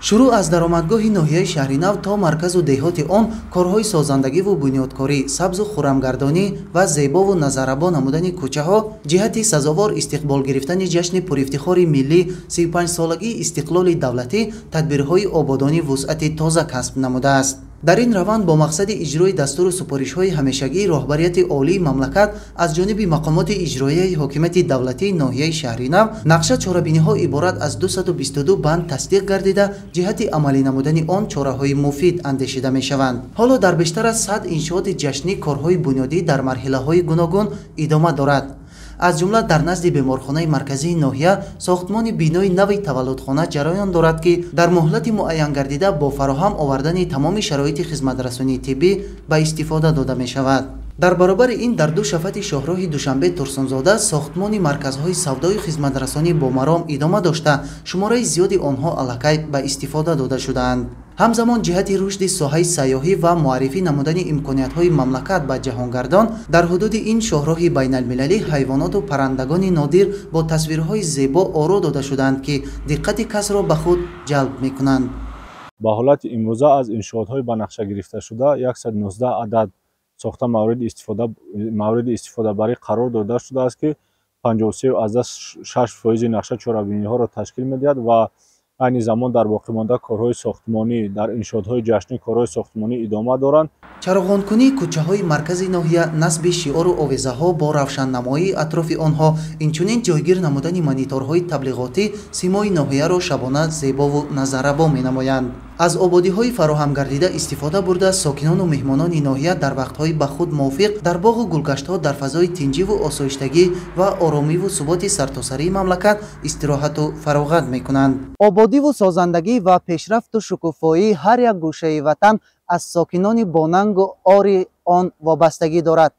Шурӯъ аз даромадгоҳи ноҳияи Шаҳринав то марказу деҳоти он корҳои созандагиву бунёдкорӣ, сабзу хуррамгардонӣ ва зебову назаррабо намудани кӯчаҳо ҷиҳати сазовор истиқбол гирифтани ҷашни пурифтихори миллӣ 35-солагии истиқлоли давлатӣ тадбирҳои ободонӣ вусъати тоза касб намудааст. Дар ин раванд бо мақсади иҷрои дастуру супоришҳои ҳамешагии роҳбарияти олии мамлакат аз ҷониби мақомоти иҷроияи ҳокимияти давлатии ноҳияи Шаҳринав нақша чорабиниҳо иборат аз 222 банд тасдиқ гардида, ҷиҳати амалӣ намудани он чораҳои муфид андешида мешаванд. Ҳоло дар бештар аз 100 иншооти ҷашнӣ корҳои бунёдӣ дар марҳилаҳои гуногун идома дорад. Аз ҷумла дар назди беморхонаи марказии ноҳия сохтмони бинои нави таваллудхона ҷараён дорад, ки дар муҳлати муайянгардида бо фароҳам овардани тамоми шароити хизматрасонии тиббӣ ба истифода дода мешавад. Дар баробари ин дар ду шафати шоҳроҳи Душанбе Турсунзода сохтмони марказҳои савдою хизматрасонӣ бо маром идома дошта, шумораи зиёди онҳо аллакай ба истифода дода шудаанд. Ҳамзамон ҷиҳати рушди соҳаи сайёҳӣ ва муаррифӣ намудани имкониятҳои мамлакат ба ҷаҳонгардон дар ҳудуди ин шоҳроҳи байналмилалӣ ҳайвоноту паррандагони нодир бо тасвирҳои зебо оро дода шудаанд, ки диққати касро ба худ ҷалб мекунанд. Ба ҳолати имрӯза аз иншоотҳои ба нақша гирифташуда 119 адад сохта мавриди истифодабарӣ қарор дода шудааст, ки 53,6% нақша чорабиниҳоро ташкил медиҳад ва айни замон дар боқимонда корҳои сохтмонӣ дар иншоотҳои ҷашнӣ корҳои сохтмонӣ идома доранд. Чароғонкунии кӯчаҳои маркази ноҳия, насби шиору овезаҳо бо равшаннамоии атрофи онҳо, инчунин ҷойгир намудани мониторҳои таблиғотӣ симои ноҳияро шабона зебову назаррабо менамоянд. Аз ободиҳои фароҳамгардида истифода бурда, сокинону меҳмонони ноҳия дар вақтҳои ба худ мувофиқ дар боғу гулгаштҳо дар фазои тинҷиву осоиштагӣ ва оромиву суботи сартосарии мамлакат истироҳату фароғат мекунанд. Ободиву созандагӣ ва пешрафту шукуфоии ҳар як гӯшаи ватан аз сокинони бонангу ори он вобастагӣ дорад.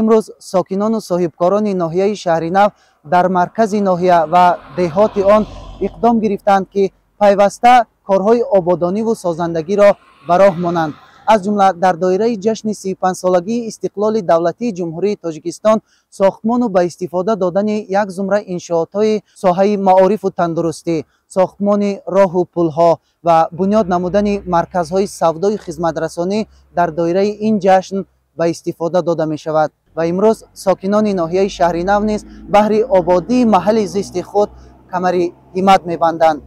Имрӯз сокинону соҳибкорони ноҳияи Шаҳринав дар маркази ноҳия ва деҳоти он иқдом гирифтанд, ки пайваста корҳои ободониву созандагиро ба роҳ монанд. Аз ҷумла дар доираи ҷашни 35-солагии истиқлоли давлатии Ҷумҳурии Тоҷикистон сохтмону ба истифода додани як зумра иншоотҳои соҳаи маорифу тандурустӣ, сохтмони роҳу пулҳо ва бунёд намудани марказҳои савдою хизматрасонӣ дар доираи ин ҷашн ба истифода дода мешавад. Ва имрӯз сокинони ноҳияи Шаҳринав низ баҳри ободии маҳалли зисти худ камари ҳиммат мебанданд.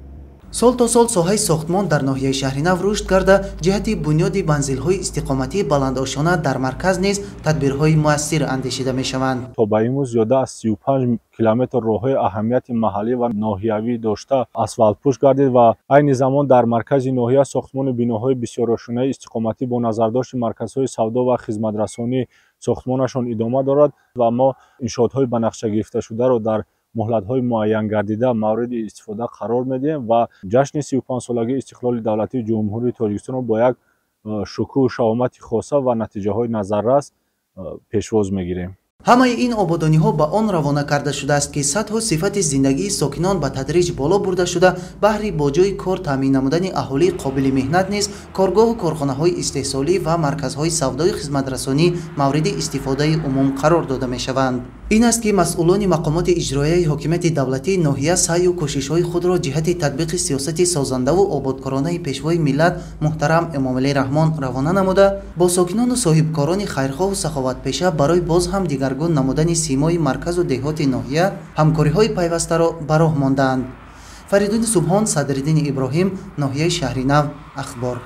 Сол то сол соҳаи сохтмон дар ноҳияи Шаҳринав рушд карда, ҷиҳати бунёди манзилҳои истиқоматии баландошёна дар марказ низ тадбирҳои муассир андешида мешаванд. То ба имрӯз зиёда аз 35 километр роҳҳои аҳамияти маҳаллӣ ва ноҳиявӣ дошта асфалтпӯш гардид ва айни замон дар маркази ноҳия сохтмони биноҳои бисёрошёнаи истиқоматӣ бо назардошти марказҳои савдо ва хизматрасонӣ сохтмонашон идома дорад ва мо иншоотҳои ба нақша гирифташударо дар муҳлатҳои муайянгардида мавриди истифода қарор медиҳем ва ҷашни 35-солагии истиқлоли давлатии Ҷумҳурии Тоҷикистонро бо як шукӯҳу шаҳомати хоса ва натиҷаҳои назаррас пешвоз мегирем. Ҳамаи ин ободониҳо ба он равона карда шудааст, ки сатҳу сифати зиндагии сокинон ба тадриҷ боло бурда шуда, баҳри бо ҷойи кор таъмин намудани аҳолии қобили меҳнат низ коргоҳу корхонаҳои истеҳсолӣ ва марказҳои савдою хизматрасонӣ мавриди истифодаи умум қарор дода мешаванд. Ин аст, ки масъулони мақомоти иҷроияи ҳокимияти давлатии ноҳия саъю кӯшишҳои худро ҷиҳати татбиқи сиёсати созандаву ободкоронаи пешвои миллат муҳтарам Эмомалӣ Раҳмон равона намуда, бо сокинону соҳибкорони хайрхоҳу саховатпеша барои боз ҳам дигаргун намудани симои марказу деҳоти ноҳия ҳамкориҳои пайвастаро ба роҳ мондаанд. Фаридуни Субҳон, Садриддини Иброҳим, ноҳияи Шаҳринав, Ахбор.